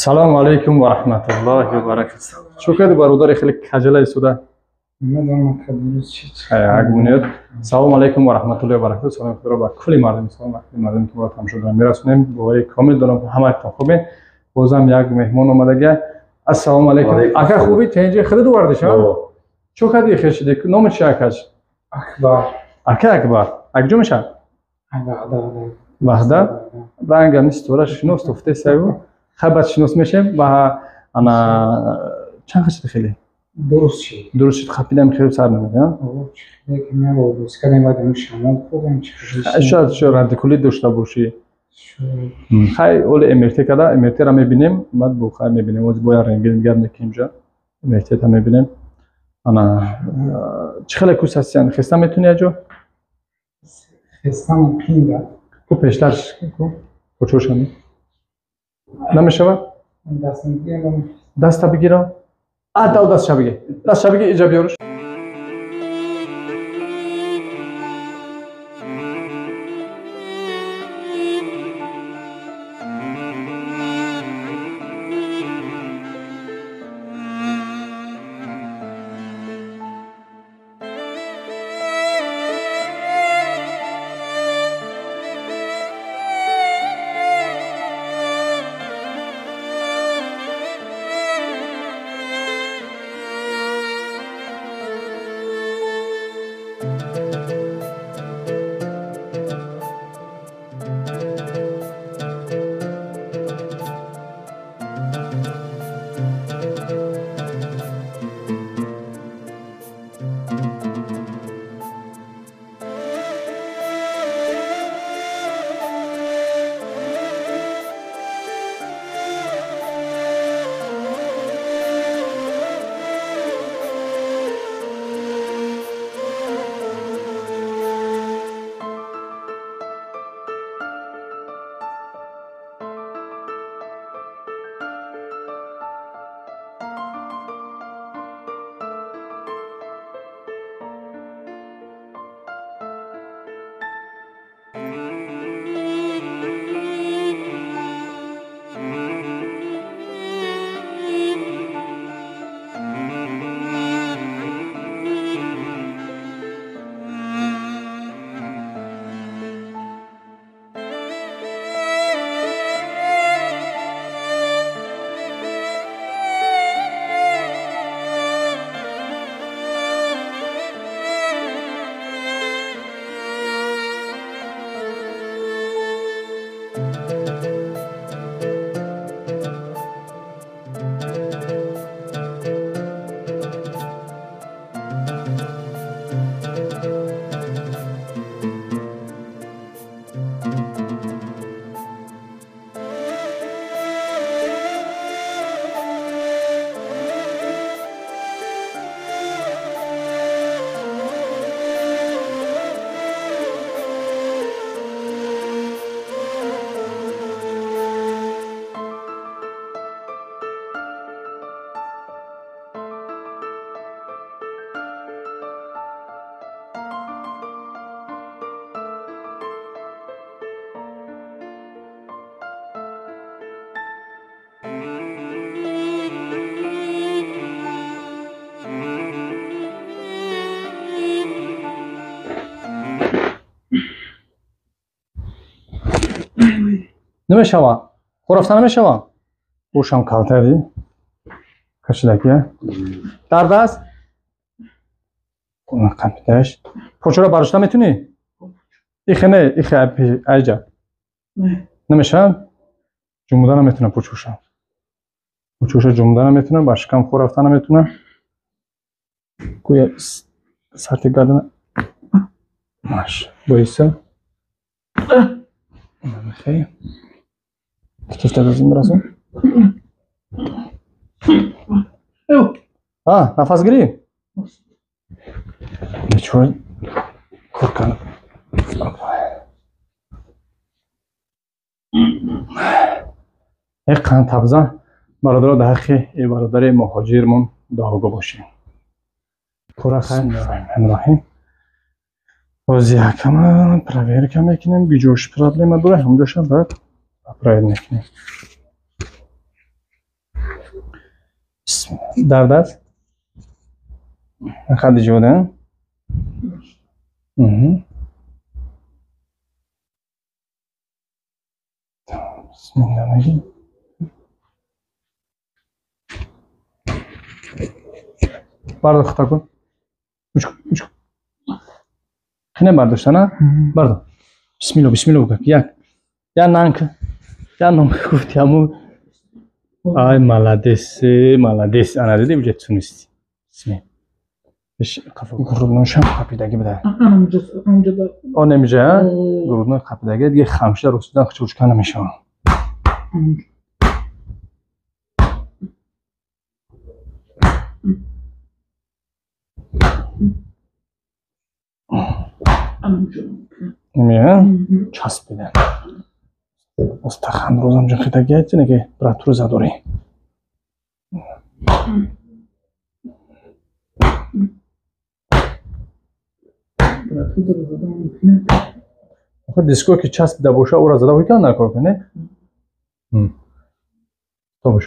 Ассалому алайкум ва раҳматуллоҳи ва баракатуҳ. Чӣ кардӣ, бародари, хеле каҷала истода? Як минут. Салому алайкум ва раҳматуллоҳи ва баракатуҳ. Саломи худро ба кулли мардум, салом ба кулли мардуме, ки моро тамошо доранд, мерасонем. Бовари комил дорам, ки ҳамаатон хубед. Бозам як меҳмон омадага. Ассалому алайкум, ака, хубӣ? Тенҷи худат овардиш? Чӣ кардӣ, хел шудӣ? Номи чи, акаш? Акбар. Ака Акбар, акҷо мешавад? Ваҳдат. Рангам ситора шинос тофте саю. Хай, баъд шинос мешем. Ва ана чанд хел шуди хеле? Дуруст шид. Дуруст шуд, хапидам хеле сар намед. Шояд радикулит дошта бошӣ. Хай, оли МРТ када, МРТ-ра мебинем, баъд бо хай мебинем, ози бояд рентген гап мекунем, ҷа МРТ-та мебинем. Ана чӣ хеле кус ҳастиян, хеста метунӣ аҷо? Хестан қиин. Ку пештар ку кучошани намешавад? Даста бигирам, а дав, дастша бигир, дастша бигир, иҷа биёрш. Намешава, хӯрафта намешава, гӯшам калтади кашидаки дард аст. Қапидаш почора бардошта метунӣ? Ихе не, ихе айҷа намешавад, ҷумуда наметунам, почоша, почоша ҷумуда наметунам, ба шикам хӯ рафта наметунам. Гӯя сарти гардана маш боиса. Хей. Китифта дозим расун. А, нафас гирӣ? Нечор кор кардам. Э қанд табзан, бародаро, дар ҳаққи э бародари муҳоҷирмон дуогӯ бошем. Кора хайр, раҳим. Боз якама проверка мекунем, биҷош проблема дора, ҳамҷоша баъд проверка мекунем. Дард аст? Хадди ҷода? Бисмилла мегим. Бардор, хато кун. Уч. Хине бардошта, на? Бардор. Бисмилла, бисмилла букак. Як. Я нанк. Я ном гуфти ҳаму. Ай, молодец, молодец. Ана диди, уҷа тунисти. Бисмилла. Грудношам қапидаги буда. Он эмиҷа, грудной қапидаги, диге хамшида ростидан хучурчка намешавам. Часпида. Остахандрозам ҷинхидаги айтине ки братуру задорӣ. Диско ки часпида боша, ӯра зада ҳуй кан накор куне? Тобуш.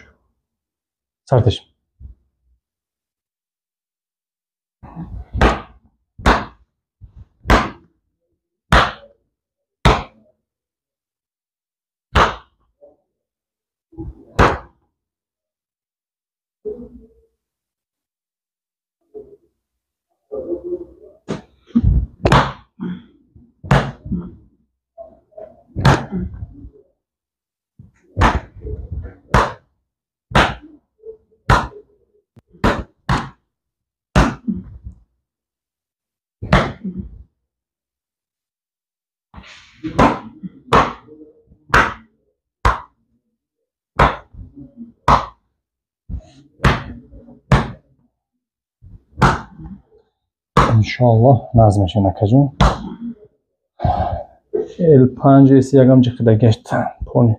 Сартиш. Иншоаллоҳ назм мешавад, акаҷон. L5 S ягам ҷиқида гашт пони.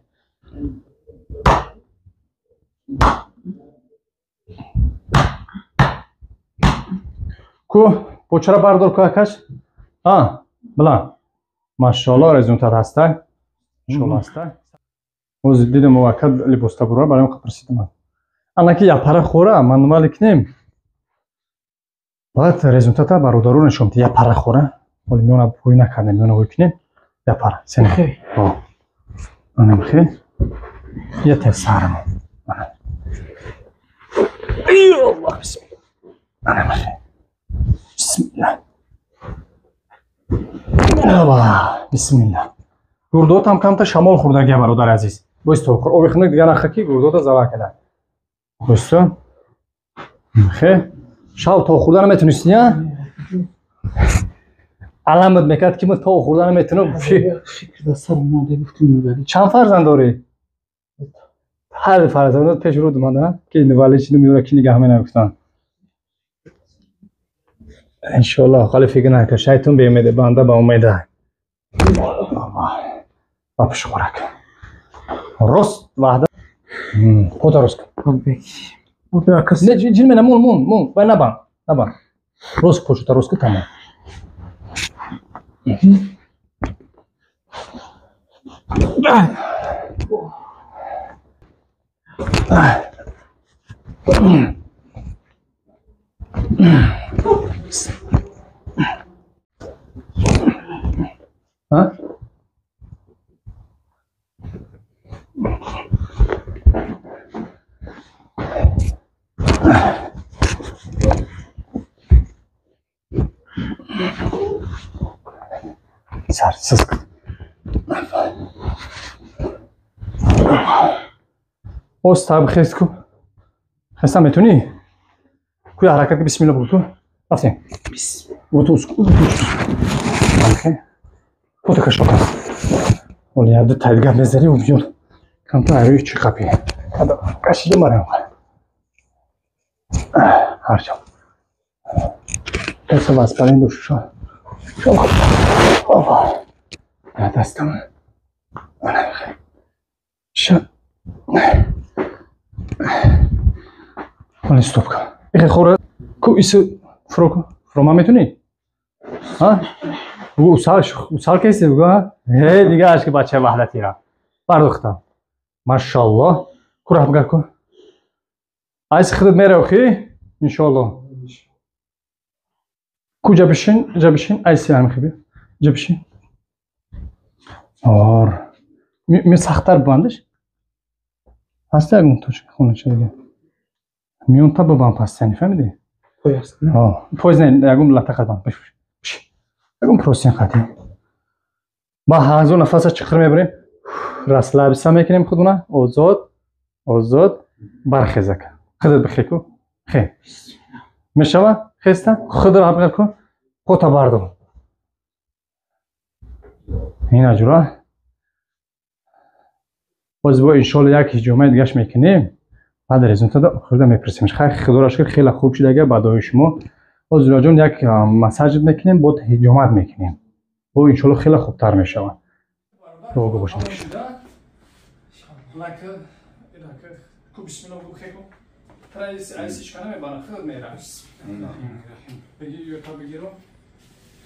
Ку почара бардор ку акаш? А, билан. Машоаллоҳ результат ҳаста. Иншоаллоҳ ҳаста. Ҳозир дидам о ака либоста бура, барои он пурсидам. Анаки япара хӯра, манвали кинем. Баъд результата бародаро нишон медиҳад. Япара хӯра. Ҳоли миёна ҳуй накардем, миёна ҳуй кинем. Япара. Сене. Ана михе. Я сарам. Ана. Эй Аллоҳ, бисмилла. Ана михе. Бисмилла. Бисмилла. Гурдотам камта шамол хӯрдагия, бародари азиз. Бойсто, оби хунук дигар наха ки гурдота зарар када. Бойсто. Михе. Шав то хӯрда наметунисти, я? Аламат мекард ки ман то хӯрда наметунам. Чанд фарзанд дорӣ? Ҳар фарзандот пеш рӯ омада, ки вале чину меёра ки нигаҳ менагуфтанд. Иншоаллоҳ, ҳали фикр накун, шайтон беумеде, банда ба умеда. Ба пушхӯрак. Рост ваҳда. Пота рост кун. Не, ҷин мена, мун, мун, мун, вай набанд, набанд. Рост почута рост кун, тамом. А? Сар, сиск. Оз таб хест ку. Хеста метунӣ? Куя ҳаракат ки бисмилла бугу ту. Рафтем. Бисмилла. Пота кашока. Оли яду тайдгар мезари убьён. Камтар айрӯи чӣ қапи. Кашида марам. Ҳарчам. Каса васпалин душша. Опа. Дастам. Ша. Оли стоп ка. Ихе хора ку ису фро фрома метунӣ? Ҳа? Усал усал кеси бугу, ҳа? Э, дига ашки бачаи ваҳдатира. Бардохтам. Машаллоҳ. Ку раҳмгар ку. Айси худат меравхи иншоалло. Куҷа бишин, ҷа бишин, айси ҳамихи би. Ҷа бишин. Ор. Ми сахттар бандаш. Ҳаста ягон точка хонача дига. Миёнта бабанд пастяни, фаҳмидӣ? Пояс. Пояс не, ягон лата қадам. Ягон простин қатӣ. Ба ҳазор нафаса чиқир мебарем. Расслабиться мекунем худуна, озод, озод, бархезака. Худат бихеку. Хе. Мешава? Хеста? Худро ҳаб ку. Пота бардор. Ин аҷура. Боз бо иншоалло як ҳиҷомаи дигаш мекунем. Баъд результата охирда мепурсем. Хай, худоро шукр, хеле хуб шудага ба дуои шумо. Боз Зураҷон як массаж мекунем, бод ҳиҷомат мекунем. Бо иншоалло хеле хубтар мешавад. Дуогӯ бошед.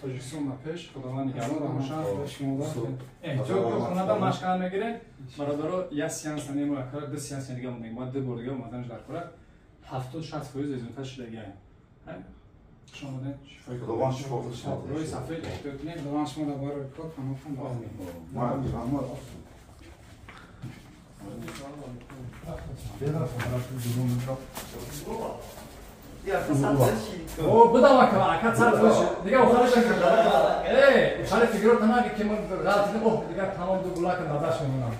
Тоҷикистон ба пеш, Худованд нигаҳбон бошад. Эҳтиёт хонада машқара мегиред. Бародаро, як сеанс немо, якара ду сеанс дига мондем. Ма ду бор дига омаданаш дар кора 70-60% результат шудагиа. Хуш омадед. Шифои Худованд шифо кунад. Рӯи сафед эҳтиёт кунед. Худованд шумо дар барои кор паноҳ Омин. О, будам ака, ака цар хош. Дига охараш ака. Эй, охари фигуро танаги ки ман ғалат, о, дига тамом ду гулака надаш мемонам.